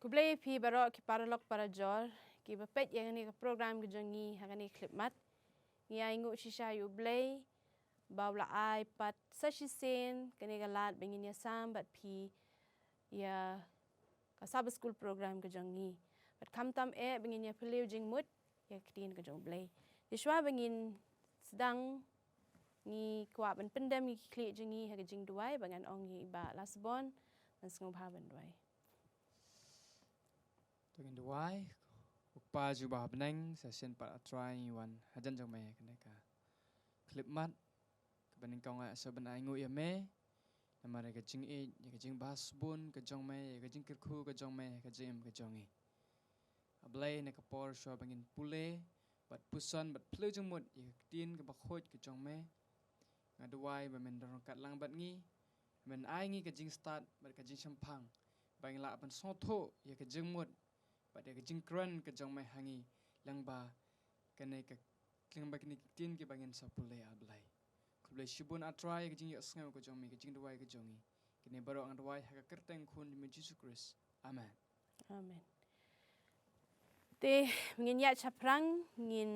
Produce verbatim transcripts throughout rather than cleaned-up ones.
Khublei phi baroh ki paralok parajor kiba peit ïa kane ka program ka jong ngi ha kane ka khyllipmat. Ngi ai nguh shisha ïa U Blei ba u la ai pat sa shisien kane ka lad ba ngin ïasam bad phi ïa ka Sabbath School program ka jong ngi. Bad khamtam eh ba ngin ïa phylliew jingmut ïa ka ktien ka jong U Blei. Te shuwa ba ngin sdang, ngi kwah ban pyndem ïa ki khlieh jong ngi ha ka jingduwai, ba ngan ong ïa i Bah Lasbon ban sngewbha ban duwai. To ngin duwai. Ko Kpa jong ngi ba ha bneng, sa shisien pat A Trai ngi wan hajan jong me ha kane ka khyllipmat kaba nyngkong, nga sa ban ai nguh ïa me namar ïa ka jingïeit, ïa ka jingbha sbun ka jong me, ïa ka jingkyrkhu ka jong me ha ka jingim ka jong ngi. A Blei, na ka por shuwa ba ngin pule bad puson bad phylliew jingmut ïa ka ktien kaba khuid ka jong me, nga duwai ba men don ryngkat lang bad ngi, men ai ngi ka jingstad bad ka jingshemphang ba ngin lah ban sngewthuh ïa ka jingmut bad ïa ka jingkren ka jong me ha ngi lyngba kane ka, lyngba kine ki ktien kiba ngin sa pule, A Blei. Khublei shibun A Trai ïa ka jingïohsngew ka jong me, ka jingduwai ka jong ngi. Kine baroh nga duwai ha ka kyrteng Khun jong me Jisu Khrist. Amen. Amen. Te ngin ïaid shaphrang, ngin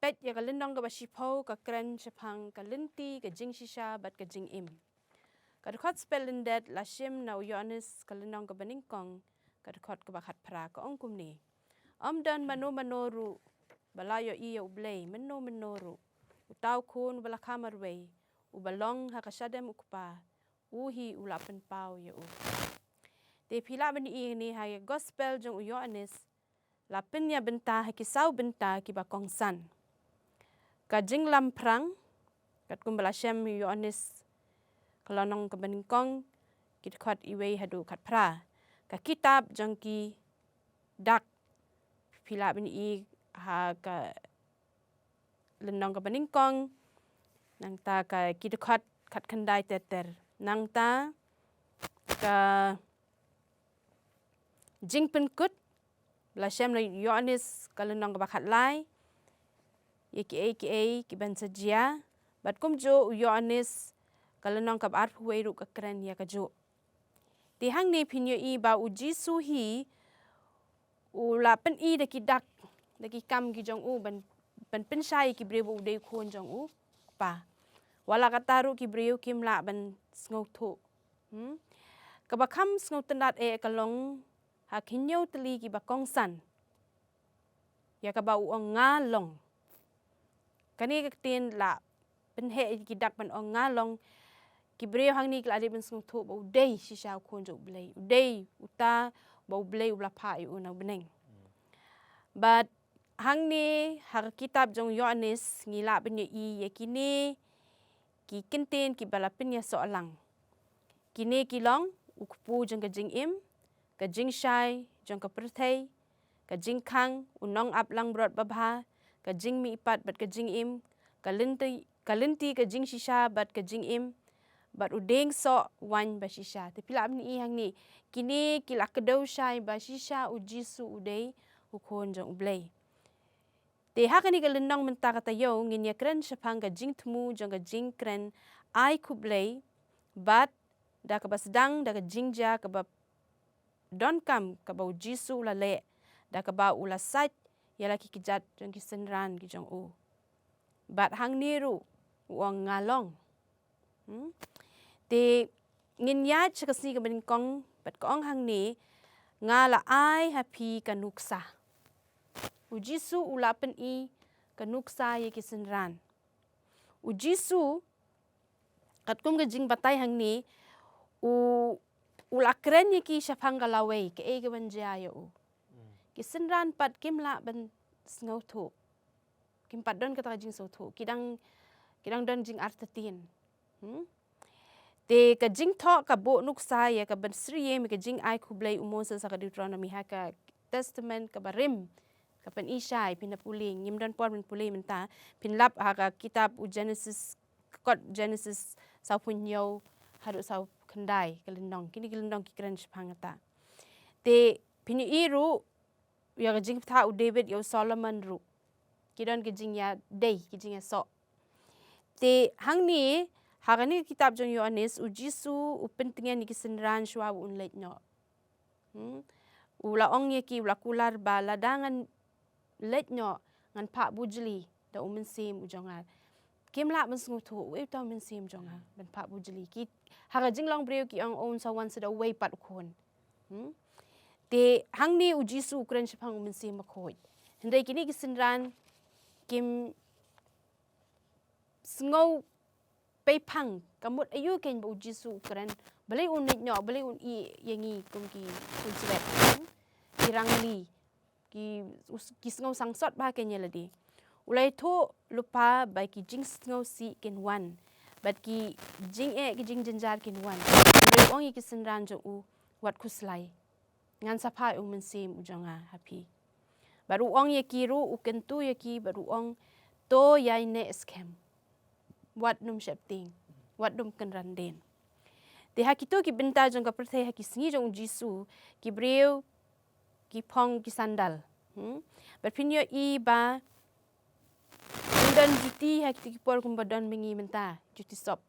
peit ïa ka lynnong kaba shiphew, ka kren shaphang ka lynti ka jingshisha bad ka jingim. Ka dkhot spell lyndet la shim na u Ïoannis ka lynnong kaba nyngkong, ka dkhot kaba khatphra, ka ong kumne: Ym don mano mano ruh ba la ïohi ïa U Blei, mynno mynno ruh. Uta u Khun uba la kha marwei, uba long ha ka shadem U Kpa, u hi u la pynpaw ïa u. Te phi lah ban ïohi ne ha ïa gospel jong u Ïoannis, la pynïabynta ha ki saw bynta kiba kongsan. Ka jinglamphrang, katkum ba la shem u Ïoannis ka lynnong kaba nyngkong, ki dkhot iwei haduh khatphra. Ka kitab jong ki dak, phi lah ban ïohi ha ka lynnong kaba nyngkong, nangta ka ki dkhot khatkhyndai ter ter. Nangta ka jingpynkut, la shem na u Ïoannis ka lynnong kaba khatlai, ïa kiei kiei kiban sa jia, bad kumjuh u Ïoannis ka lynnong kaba arphew wei ruh ka kren ïa kajuh. Te hangne phin ïohi ba u Jisu hi u la pyni da ki dak, da ki kam ki jong u ban, ban pynshai ïa ki briew ba u dei u Khun jong U Kpa. Wat la katta ruh ki briew kim lah ban sngewthuh. Hmm? Kaba kham sngewtynnad eh ka long ha ki hynñiew tylli kiba kongsan ïa kaba u ong nga long. Kane ka ktien la pynheh ïa ki dak ban ong nga long. Ki briew hangne ki la dei ban sngewthuh ba u dei shisha u Khun jong U Blei, u dei uta ba U Blei u la phah ïa u na bneng. Bad hangne ha ka kitab jong u Ïoannis ngi lah ban ïohi ïa kine ki kyntien kiba la pynïasoh lang. Kine ki long u kpu jong ka jingim, ka jingshai jong ka pyrthei, ka jingkhang, u nongaplangbrot babha, ka jingmihpat bad ka jingim, ka lynti, ka lynti ka jingshisha bad ka jingim, bad u dieng soh waiñ ba shisha. Te phi lah ban ïohi hangne, kine ki la kdew shai ba shisha u Jisu u dei u Khun jong U Blei. Te ha kane ka lynnong mynta ka taïew ngin ïa kren shaphang ka jingthmu jong ka jingkren ai khublei, bad da kaba sdang da ka jingjia kaba donkam kaba u Jisu u la leh, da kaba u la sait ïa la ki kjat jong ki synran ki jong u. Bad hangne ruh u ong nga long. Hmm? Te ngin ïaid sha ka sngi kaba nyngkong, bad ka ong hangne, nga la ai ha phi ka nuksa. U Jisu u la pyni ka nuksa ïa ki synran. U Jisu, katkum ka jingbatai hangne, u, u la kren ïa ki shaphang ka lawei, kaei kaban jia ïa u. Ki synran pat kim lah ban sngewthuh. Kim pat don kata ka jingsngewthuh. Ki dang, ki dang don jingartatien. Hmm? Te ka jingthoh ka buh nuksa ïa ka ban syriem ïa ka jingai khublei u Moses ha ka Deuteronomy, ha ka Testament kaba rim, ka pyni shai, phin da pule, ngim don por ban pule mynta, phin lap ha ka kitab u Genesis, kot Genesis sawphew hynñiew haduh sawphew khyndai ka lynnong, kine ki lynnong ki kren shaphang kata. Te phin ïohi ruh ïa ka jingpyrta u David ïa u Solomon ruh. Ki don ki jingïadei, ki jingïasoh. Te hangne, ha kane ka kitab jong u Ïoannis, u Jisu u pyntngen ïa ki synran shuwa ba un leit noh. Hmm? U la ong ïa ki, u la kular ba lada ngan leit noh ngan phah bujli da u mynsiem u jong nga. Kim lah ban sngewthuh uei uta u mynsiem jong nga ban phah bujli. Ki ha ka jinglong briew ki ong un sa wan sa da uwei pat u khun. Hmm? Te hangne u Jisu u kren shaphang u Mynsiem Bakhuid. Hynrei kine ki synran kim sngew pei phang, ka mut aïu kein ba u Jisu u kren, balei un leit noh, balei un ïeh ïa ngi kum ki khun swet, hmm? Ki rangli, ki, ki sngew sangsot bha kein ïa lade. U la ïathuh lypa ba ki jingsngewsih kin wan, bad ki jingeh, ki jingjynjar kin wan. Hynrei u ong ïa ki synran jong u, wat khuslai. Ngan sa phah u Mynsiem u jong nga ha phi. Bad u ong ïa ki ruh, u kyntu ïa ki, bad u ong, to ïaineh skhem. Wat nym sheptieng, wat nym kynran dien. Te ha kito ki bynta jong ka pyrthei ha ki sngi jong u Jisu, ki briew ki phong ki sandal. Hmm? Bad phin ïohi ba kim don juti ha kito ki por kumba don ma ngi mynta, juti sop.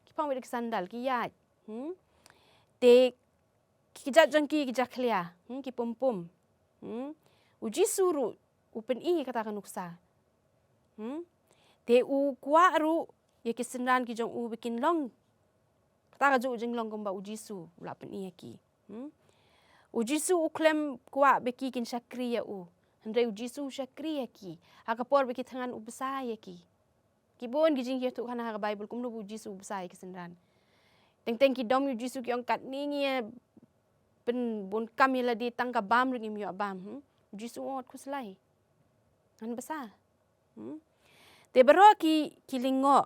Ki phong beit ki sandal, ki ïaid. Hmm? Te ki kjat jong ki ki jakhlia, hmm, ki pum pum. Hmm? U Jisu ruh u pyni kata ka nuksa. Hmm? Te u kwah ruh ïa ki synran ki jong u ba kin long kata kajuh ka jinglong kumba u Jisu u la pyni ïa ki. Hmm? U Jisu u khlem kwah ba ki kin shakri ïa u. Hynrei u Jisu u shakri ïa ki. Ha ka por ba ki thngan u bsa ïa ki. Ki bun ki jingïathuhkhana ha ka Baibl kumno ba u Jisu u bsa ïa ki synran. Teng teng ki dom ïa u Jisu, ki ong, katne ngi ïa pynbun kam ïa lade, tang ka bam ruh ngim ïoh bam. Hmm? U Jisu u ong, wat khuslai. Ngan bsa. Hmm? Te baroh ki, ki lyngngoh.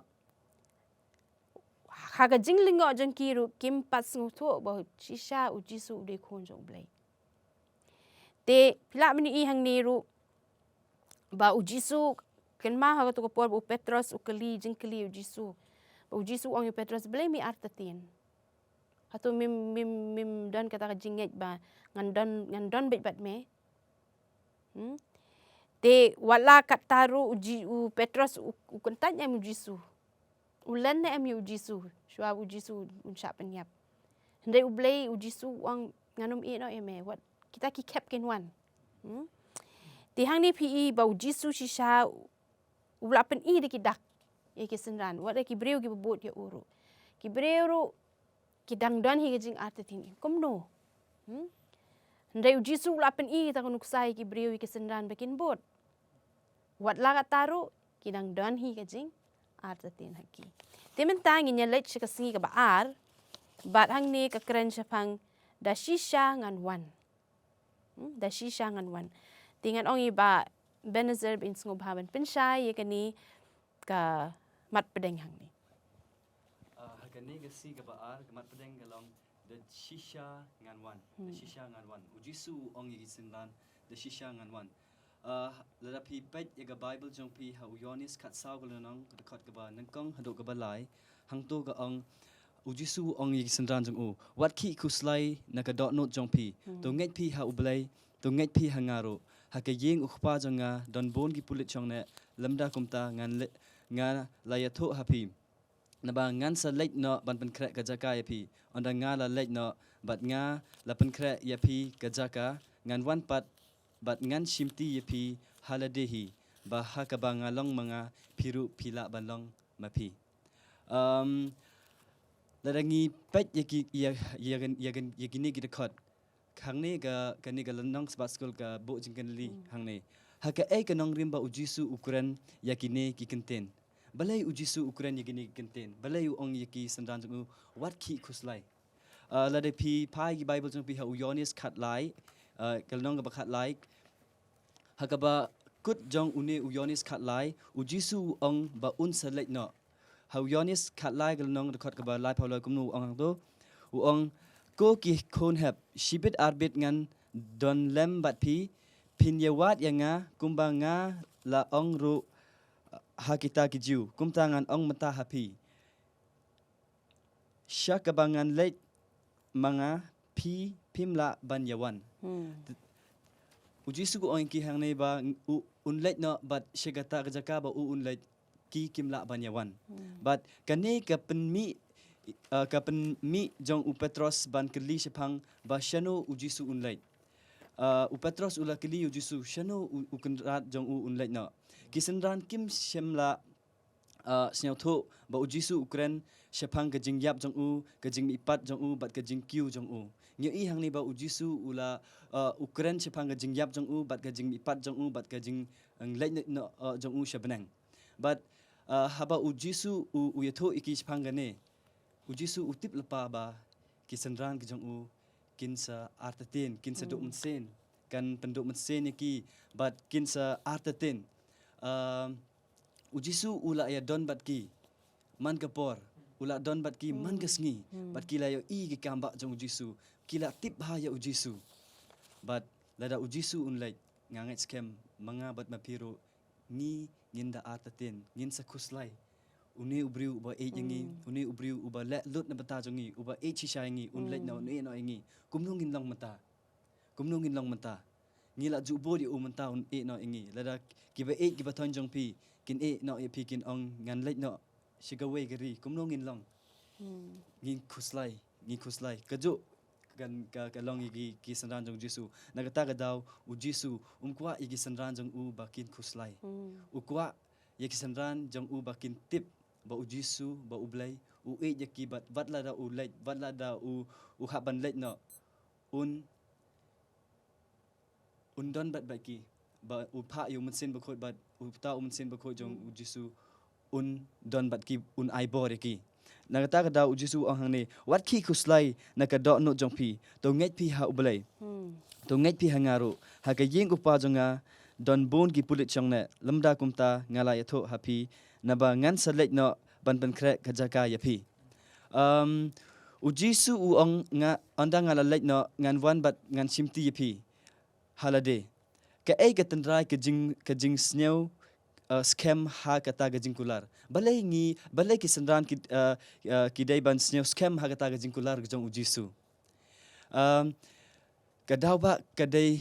Ha ka jinglyngngoh jong ki ruh kim pat sngewthuh ba shisha u Jisu u dei khun jong u Blei. Te phi lah ban ïohi hangne ruh ba u Jisu, kynmaw ha kato ka por ba u Petros u kylli jingkylli u Jisu. Ba u Jisu u ong ïa u Petros, balei me artatien? Hato mem, mem, mem don kata ka jingngeit ba ngan don, ngan don beit bad me? Hmm? Te wat la katta ruh u Ji-, u Petros u, u kyntait ne em ïa u Jisu. U len ne em ïa u Jisu, shuwa u Jisu un shah pynïap. Hynrei u Blei, u Jisu u ong, ngan ym ïeh noh ïa me, wat kita ki khep kin wan. Hmm? Te hangne phi i ba u Jisu shisha u la pyni da ki dak ïa ki synran, wat ïa ki briew kiba bud ïa u ruh. Ki briew ruh ki dang don hi ka jingartatien, kumno? Hmm? Hynrei u Jisu u la pyni kata ka nuksa ïa ki briew, ïa ki synran ba kin bud. Wat la katta ruh ki dang don hi ka jingartatien ha ki. Te mynta ngin ïa leit sha ka sngi kaba ar, bad hangne ka kren shaphang da shisha ngan wan. Hmm, da shisha ngan wan. Te ngan ong ïa i Bah Ebenezer ba in sngewbha ban pynshai ïa kane ka mat pdeng hangne. Ah, ha kane ka sngi kaba ar, ka mat pdeng ka long da shisha ngan wan. Da Hmm. shisha ngan wan. U Jisu u ong ïa ki synran, da shisha ngan wan. Ah, lada phi peit ïa ka Baibl jong phi ha u Ïoannis khatsaw ka lynnong, ka dkhot kaba nyngkong haduh kaba lai, hangto ka ong, u Jisu u ong ïa ki synran jong u, wat khih khuslai na ka dohnud jong phi. Hmm. To ngeit phi ha u Blei, to ngeit phi ha nga ruh. Ha ka ïing u Kpa jong nga don bun ki pulit shongneh, lymda kumta ngan le-, nga la ïathuh ha phi. Naba ngan sa leit noh ban pynkhreh ka jaka ïa phi. Ynda nga la leit noh bad nga la pynkhreh ïa phi ka jaka, ngan wan pat bad ngan shimti ïa phi ha lade hi, ba ha kaba nga long ma nga, phi ruh phi lah ban long ma phi. Um, lada ngi peit ïa ki, ïa, ïa, ïa, ïa kine ki dkhot, hangne ka, kane ka lynnong Sabbath School ka buh jingkylli Hmm. hangne. Ha kaei ka nongrim ba u Jisu u kren ïa kine ki kyntien? Balei u Jisu u kren ïa kine ki kyntien? Balei u ong ïa ki synran jong u, wat khih khuslai? Ah, lada phi phai ki Baibl jong phi ha u Ïoannis khatlai, ah, ka lynnong kaba khatlai, ha kaba kut jong une u Ïoannis khatlai, u Jisu u ong ba un sa leit noh. Ha u Ïoannis khatlai ka lynnong dkhot kaba laiphew lai kumno u ong hangto? U ong, ko ki khun hep, shibit arbit ngan don lem bad phi, phin ïawad ïa nga, kumba nga la ong ruh ha kita ki Jiw, kumta ngan ong mynta ha phi. Sha kaba ngan leit ma nga, phi phim lah ban ïawan. Hmm. U Jisu u ong ïa ki hangne ba u, un leit noh bad sha kata ka jaka ba u un leit ki kim lah ban ïawan. Hmm. Bad kane ka pynmih uh, ka pynmih jong u Petros ban kylli shaphang ba shano u Jisu un leit. Uh, u Petros u la kylli u Jisu shano u, u kynrad jong u un leit noh. Ki synran kim shym la uh, sngewthuh ba u Jisu u kren shaphang ka jingïap jong u, ka jingmihpat jong u, bad ka jingkiew jong u. Ngi ïohi hangne ba u Jisu u la, uh, u kren shaphang ka jingïap jong u, bad ka jingmihpat jong u, bad ka jing, uh, leit noh, uh, jong u sha bneng. Bad, uh, haba u Jisu u, u ïathuh ïa ki shaphang kane, u Jisu u tip lypa ba ki synran ki jong u kin sa artatien, kin sa duh mynsiem, kan pynduh mynsiem ïa ki, bad kin sa artatien. Um, u Jisu u la ïa don bad ki man ka por, u la don bad ki man ka sngi, bad ki la ïohi ki kam bah jong u Jisu, ki la tip bha ïa u Jisu. Bad lada u Jisu un leit, nga ngeit skhem ma nga bad ma phi ruh, ngi ngin da artatien, ngin sa khuslai. Une u briew uba ïeit ïa ngi, une u briew uba leh lut na bynta jong ngi, uba ïeit shisha ïa ngi, un leit noh, un ïeh noh ïa ngi. Kumno ngin long mynta? Kumno ngin long mynta? Ngi la ju bud ïa u mynta un ïeh noh ïa ngi. Lada kiba ïeit kiba thoiñ jong phi kin ïeh noh ïa phi, kin ong ngan leit noh sha kawei ka ri, kumno ngin long? Ngin khuslai, ngin khuslai. Kajuh kan ka, ka long ïa ki, ki synran jong u Jisu. Na kata ka daw u Jisu um kwah ïa ki synran jong u ba kin khuslai. U kwah ïa ki synran jong u ba kin tip ba u Jisu, ba u Blei u ïeit ïa ki, bad wat lada u leit, wat lada u, u hap ban leit noh, un un don bad bad ki, ba u phah ïa u Mynsiem Bakhuid, bad uta u Mynsiem Bakhuid jong u Jisu un don bad ki, un ai bor ïa ki. Na kata ka daw u Jisu u ong hangne, wat khih khuslai na ka dohnud jong phi, to ngeit phi ha u Blei, to ngeit phi ha nga ruh. Ha ka ïing u Kpa jong nga don bun ki pulit shongneh, lymda kumta nga la ïathuh ha phi, naba ngan sa leit noh ban pynkhreh ka jaka ïa phi. Um, u Jisu u ong, nga, ynda nga la leit noh ngan wan bad ngan shimti ïa phi ha lade. Kaei ka tynrai ka jing, ka jingsngew, uh, skhem ha kata ka jingkular? Balei ngi, balei ki synran ki, uh, uh, ki dei ban sngew skhem ha kata ka jingkular ka jong u Jisu? Um, ka daw ba ka dei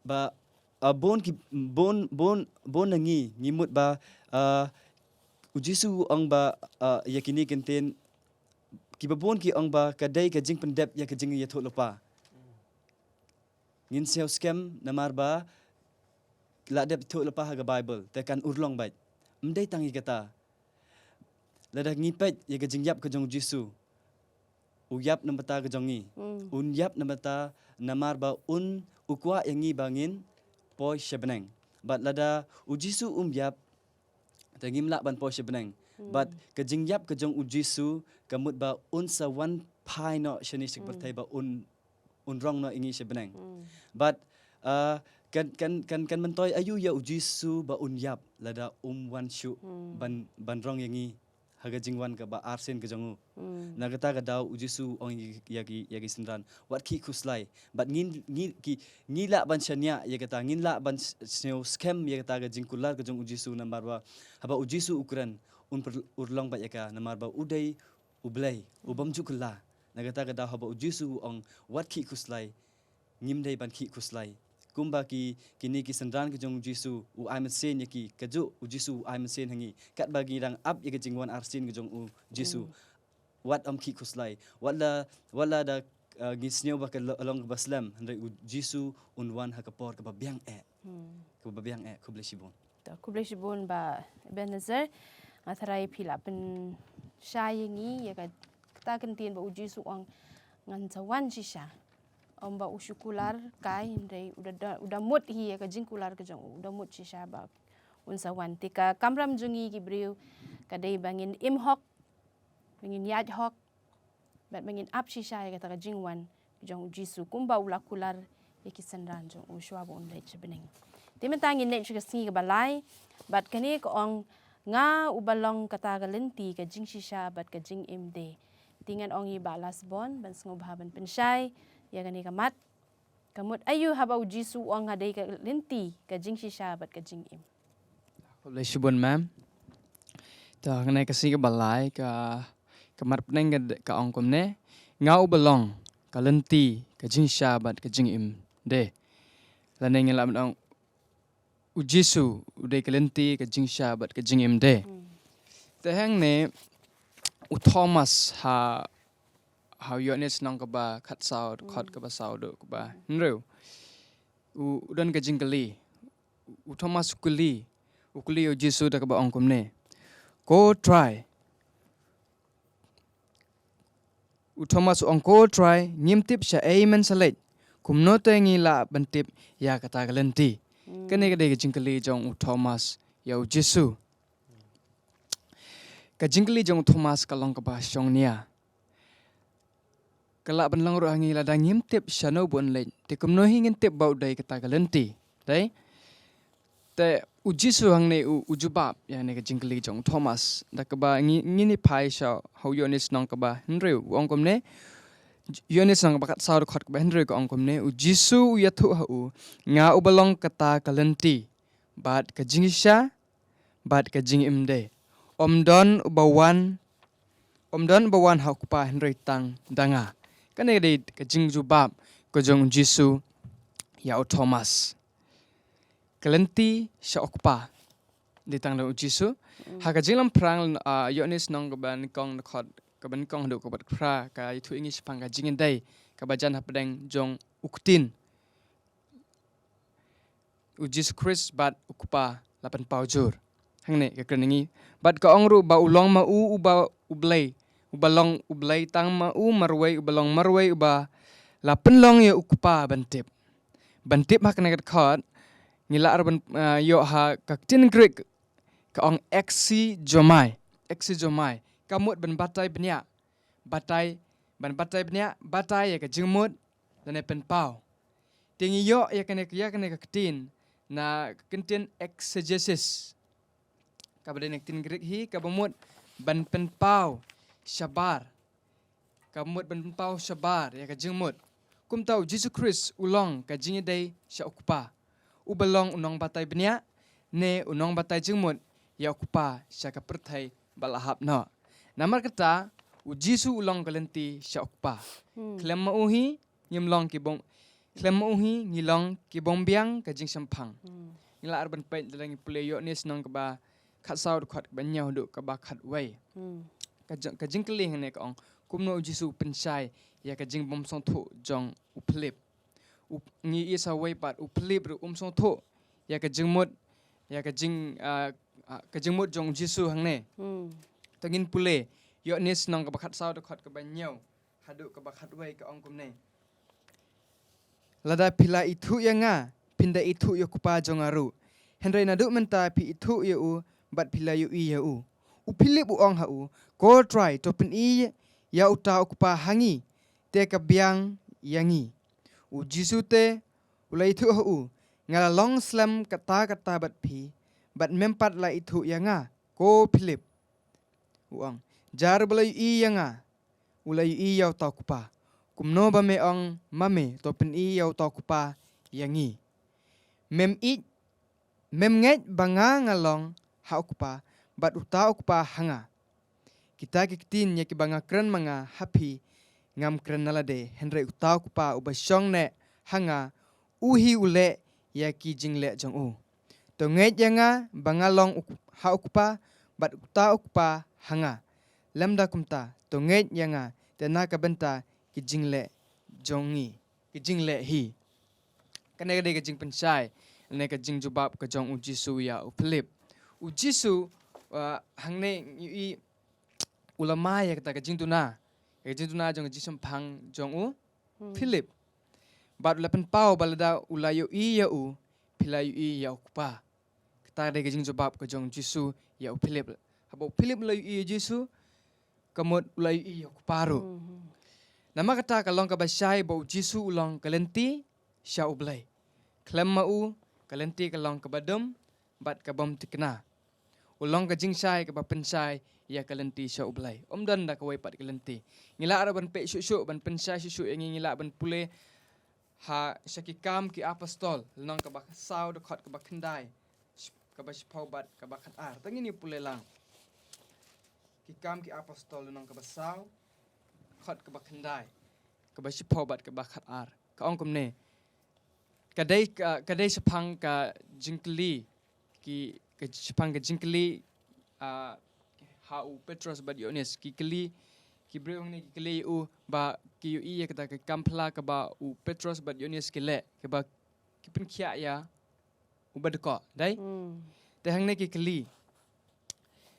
ba, uh, bun ki, bun, bun, bun na ngi ngi mut ba, uh, u Jisu u ong ba, uh, ïa kine ki ktien, kiba bun ki ong ba ka dei ka jingpyndep ïa ka jingïathuhlypa. Ngin sngew skhem namar ba la dep thuhlypa ha ka Baibl, te kan urlong beit. Ym dei tang ïa kata. Lada ngi peit ïa ka jingïap ka jong u Jisu, u ïap na bynta ka jong ngi. Un ïap na bynta namar ba un, u kwah ïa ngi ba ngin poi sha bneng. Bad lada u Jisu um ïap, te ngim lah ban poi sha bneng. Bad ka jingïap ka jong u Jisu ka mut ba un sa wan phai noh shane sha ka pyrthei ba un, un rong noh ïa ngi sha bneng. Bad, uh, kan, kan, kan, kan myntoi aïu ïa u Jisu ba un ïap lada um wan shuh ban, ban rong ïa ngi ha ka jingwan kaba arsien ka jong u. Na kata ka daw u Jisu u ong ïa ki, ïa ki synran, wat khih khuslai. Bad ngin, ngin, ki, ngi lah ban shaniah ïa kata, ngin lah ban s-, sngew skhem ïa kata ka jingkular ka jong u Jisu namar ba haba u Jisu u kren, un pyrlong bad ïa ka namar ba u dei u Blei u bym ju kylla. Na kata ka daw haba u Jisu u ong wat khih khuslai, ngim dei ban khih khuslai. Kumba ki, kine ki synran ki jong u Jisu, u ai mynsiem ïa ki, kajuh u Jisu u ai mynsiem ha ngi. Katba ngi dang ap ïa ka jingwan arsien ki jong u Jisu, wat ym khih khuslai. Wat la, wat la da, uh, ngi sngew ba ka lo-, long kaba slem, hynrei u Jisu un wan ha ka por kaba biang eh. Kaba biang eh, khublei shibun. To, khublei shibun Bah Ebenezer. Nga tharai phi la pynshai ïa ngi ïa ka, kata ka ktien ba u Jisu u ong ngan sa wan shisha. Ym ba u shu kular kai, hynrei u da, u da mut hi ïa ka jingkular ka jong u, u da mut shisha ba un sa wan. Te ka kamram jong ngi ki briew ka dei ba ngin im hok, ba ngin ïaid hok, bad ba ngin ap shisha ïa kata ka jingwan jong u Jisu kumba u la kular ïa ki synran jong u shuwa ba un leit sha bneng. Te mynta ngin leit sha ka sngi kaba lai, bad kane ka ong, nga uba long kata ka lynti, ka jingshisha bad ka jingim de. Te ngan ong ïa i Bah Lasbon ban sngewbha ban pynshai ïa kane ka mat. Ka mut aïu haba u Jisu u ong nga dei ka lynti, ka jingshisha bad ka jingim? Khublei shibun ma'am. To, hangne ka sngi kaba lai ka, ka mat pdeng ka, ka ong kumne, nga uba long ka lynti, ka jingshisha bad ka jingim de. Lane ngi lah ban ong u Jisu u dei ka lynti, ka jingshisha bad ka jingim de. Te hangne u Thomas ha, ha u Ïoannis lynnong kaba khatsaw, dkhot kaba saw haduh kaba hynriew. U, u don ka jingkylli. U Thomas u kylli. U kylli ïa u Jisu da kaba ong kumne. Ko Trai. U Thomas u ong, "Ko Trai, ngim tip shaei men sa leit. Kumno te ngi lah ban tip ïa kata ka lynti?" Kane ka dei ka jingkylli jong u Thomas ïa u Jisu. Ka jingkylli jong u Thomas ka long kaba shongnia. Ka lah ban long ruh ha ngi, lada ngim tip shano bun leit, te kumno hi ngin tip ba u dei kata ka lynti? Dei? Te u Jisu hangne u, u jubab ïa kane ka jingkylli jong u Thomas. Da kaba ngi, ngin ïa phai sha ha u Ïoannis lynnong kaba hynriew, u ong kumne. Ïoannis lynnong kaba khatsaw dkhot kaba hynriew ka ong kumne. U Jisu u ïathuh ha u, "Nga uba long kata ka lynti, bad ka jingshisha, bad ka jingim de. Ym don uba wan, ym don uba wan ha u Kpa hynrei tang da nga." Kane ka dei ka jingjubab ka jong u Jisu ïa u Thomas. Ka lynti sha u Kpa dei tang da u Jisu. Ha ka jinglam phrang, ah, Ïoannis lynnong kaba nyngkong dkhot kaba nyngkong haduh kaba phra ka ïathuh ïa ngi shaphang ka jingïadei kaba jan hapdeng jong u Ktien, u Jisu Khrist bad u Kpa la pynpaw jur. Hangne ka kren ïa ngi. Bad ka ong ruh ba u long ma u uba U Blei, uba long U Blei tang ma u marwei, uba long marwei, uba la pynlong ïa u Kpa ban tip. Ban tip ha kane ka dkhot, ngi lah ruh ban, ah, ïoh ha ka ktien Greek ka ong exegomai. Exegomai. Ka mut ban batai bniah. Batai, ban batai bniah, batai ïa ka jingmut, lane pynpaw. Te ngi ïoh ïa kane, ïa kane ka ktien na ka ktien exegesis. Kaba dei na ka ktien Greek hi, kaba mut ban pynpaw shabar. Kaba mut ban pynpaw shabar ïa ka jingmut. Kumta u Jisu Khrist u long ka jingïadei sha u Kpa. Uba long u nongbatai bniah, ne u nongbatai jingmut ïa u Kpa sha ka pyrthei ba la hap noh. Namar kata, u Jisu u long ka lynti sha u Kpa. Hmm. Khlem ma u hi, ngim long ki bym, khlem ma u hi, ngi long ki bym biang ka jingshemphang. Hmm. Ngi lah ruh ban peit lada ngi pule Ïoannis lynnong kaba khatsaw dkhot kaba hynñiew haduh kaba khatwei. Hmm. Ka jing, ka jingkylli hangne ka ong, kumno u Jisu u pynshai ïa ka jingbymsngewthuh jong u Philip. U, ngi ïohi sa wei pat u Philip ruh um sngewthuh ïa ka jingmut, ïa ka jing, ah, ah, ka jingmut jong u Jisu hangne. Hmm. To ngin pule Ïoannis lynnong kaba khatsaw dkhot kaba hynñiew haduh kaba khatwei ka ong kumne. Lada phi la ithuh ïa nga, phin da ithuh ïa u Kpa jong nga ruh. Hynrei naduh mynta phi ithuh ïa u, bad phi la ïohi ïa u. U Philip u ong ha u, ko Trai, to pyni ïa uta u Kpa ha ngi, te ka biang ïa ngi. U Jisu te, u la ïathuh ha u, nga la long slem katta katta bad phi, bad mem pat la ithuh ïa nga, ko Philip. U ong, jar ba la ïohi ïa nga, u la ïohi ïa uta u Kpa. Kumno ba me ong ma me, to pyni ïa uta u Kpa ïa ngi. Mem ïeit, mem ngeit ba nga nga long ha u Kpa, bad uta u Kpa ha nga. Kita ki ktien ïa kiba nga kren ma nga ha phi, ngam kren na lade, hynrei uta u Kpa uba shong ne ha nga, u hi u leh ïa ki jingleh jong u. To ngeit ïa nga ba nga long u, ha u Kpa, bad uta u Kpa ha nga. Lymda kumta, to ngeit ïa nga, te na ka bynta ki jingleh jong ngi, ki jingleh hi. Kane ka dei ka jingpynshai, ne ka jingjubab ka jong u Jisu ïa u Philip. U Jisu, uh, hangne ngi ïohi u la mai ïa kata ka jingduna. Ka jingduna jong ka jingshemphang jong u Hmm. Philip. Bad u la pynpaw ba lada u la ïohi ïa u, phi la ïohi ïa u Kpa. Kata dei ka jingjubab ka jong u Jisu ïa u Philip. Haba u Philip u la ïohi ïa u Jisu, ka mut u la ïohi ïa u Kpa ruh. Hmm. Namar kata ka long kaba shai ba u Jisu u long ka lynti sha u Blei. Khlem ma u, ka lynti ka long kaba dum, bad ka bym thikna. U long ka jingshai kaba pynshai ïa ka lynti sha u Blei. Um don da kawei pat ka lynti. Ngi lah ruh ban peit shuh shuh, ban pynshai shuh shuh ïa ngi, ngi lah ban pule ha sha Ki Kam ki Apostol, lynnong kaba saw dkhot kaba khyndai, sh-, kaba shiphew bad kaba khatar. To ngin ïa pule lang. Ki Kam ki Apostol lynnong kaba saw, dkhot kaba khyndai, kaba shiphew bad kaba khatar. Ka ong kumne. Ka dei ka, ka dei shaphang ka jingkylli, ki, ka shaphang ka jingkylli, ah, ha u Petros bad Ïoannis, ki kylli, ki briew hangne ki kylli ïa u ba ki ïohi ïa kata ka kam phylla kaba u Petros bad Ïoannis ki leh, kaba ki pynkhiah ïa u badkoh, dei? Hmm. Te hangne ki kylli,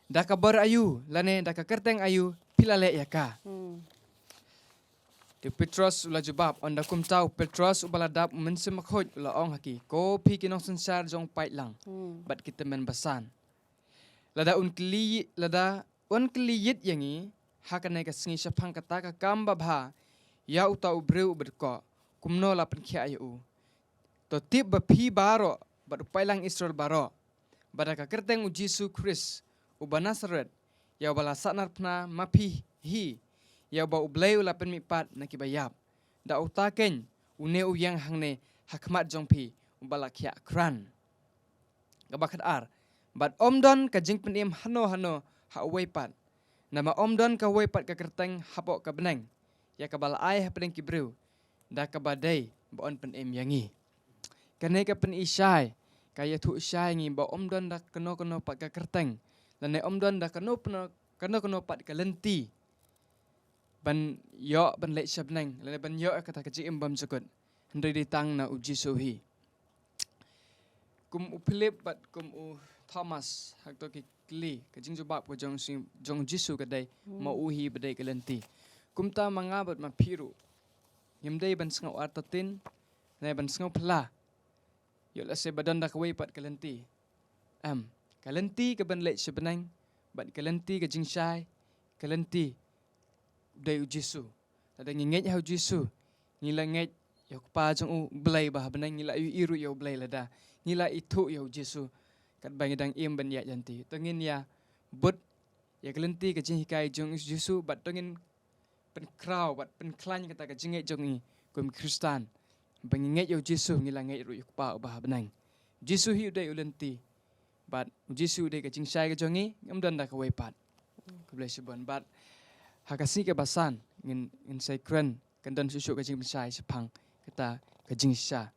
da ka bor aïu lane da ka kyrteng aïu phi la leh ïa ka? Hmm. Te u Petros u la jubab, ynda kumta u Petros uba la dap u Mynsiem Bakhuid u la ong ha ki, ko phi ki nongsynshar jong u paidlang, hmm, bad ki tymmen basan. Lada un kylli, lada un kylli ïit ïa ngi ha kane ka sngi shaphang kata ka kam babha ïa uta u briew u badkoh, kumno la pynkhiah ïa u? To tip ba phi baroh bad u paidlang Israel baroh, ba da ka kyrteng u Jisu Khrist uba Nasaret, ïa uba la sahnarphna ma phi hi, ïa uba U Blei u la pynmihpat na kiba ïap, da uta keiñ une u ïeng hangne ha khmat jong phi uba la khiah kran. Kaba khatar, bad ym don ka jingpynim hano hano ha uwei pat, namar ym don kawei pat ka kyrteng hapoh ka bneng ïa kaba la ai hapdeng ki briew da kaba dei ba yn pynim ïa ngi. Kane ka pyni shai, ka ïathuh shai ngi ba ym don da kano kano pat ka kyrteng, lane ym don da kano kano, kano kano pat ka lynti ban ïoh ban leit sha bneng lane ban ïoh ïa kata ka jingim bymjukut, hynrei dei tang na u Jisu hi. Kum u Philip bad kum u Thomas, ha kato ki kylli, ka jingjubab ka jong si, jong u Jisu ka dei, hmm, ma u hi ba dei ka lynti. Kumta ma nga bad ma phi ruh, ngim dei ban sngew artatien ne ban sngew phylla ïoh lehse ba don da kawei pat ka lynti. Em, ka lynti ka ban leit sha bneng bad ka lynti ka jingshai, ka lynti dei u Jisu. Lada ngi ngeit ha u Jisu, ngi la ngeit ïa u Kpa jong u Blei ba ha bneng, ngi la ïohi ruh ïa u Blei lada ngi la ithuh ïa u Jisu katba ngi dang im ban ïaid lynti. To ngin ïa bud ïa ka lynti ka jinghikai jong u Jisu bad to ngin pynkhraw bad pynkhlaiñ kata ka jingngeit jong ngi kum Khristan. Ba ngi ngeit ïa u Jisu, ngi la ngeit ruh ïa u Kpa uba ha bneng. U Jisu hi u dei u lynti bad u Jisu u dei ka jingshai ka jong ngi, ngim don da kawei pat. Khublei shibun. Bad ha ka sngi kaba san ngin, ngin sa ïakren, kan don shuh shuh ka jingpynshai shaphang kata ka jingshisha.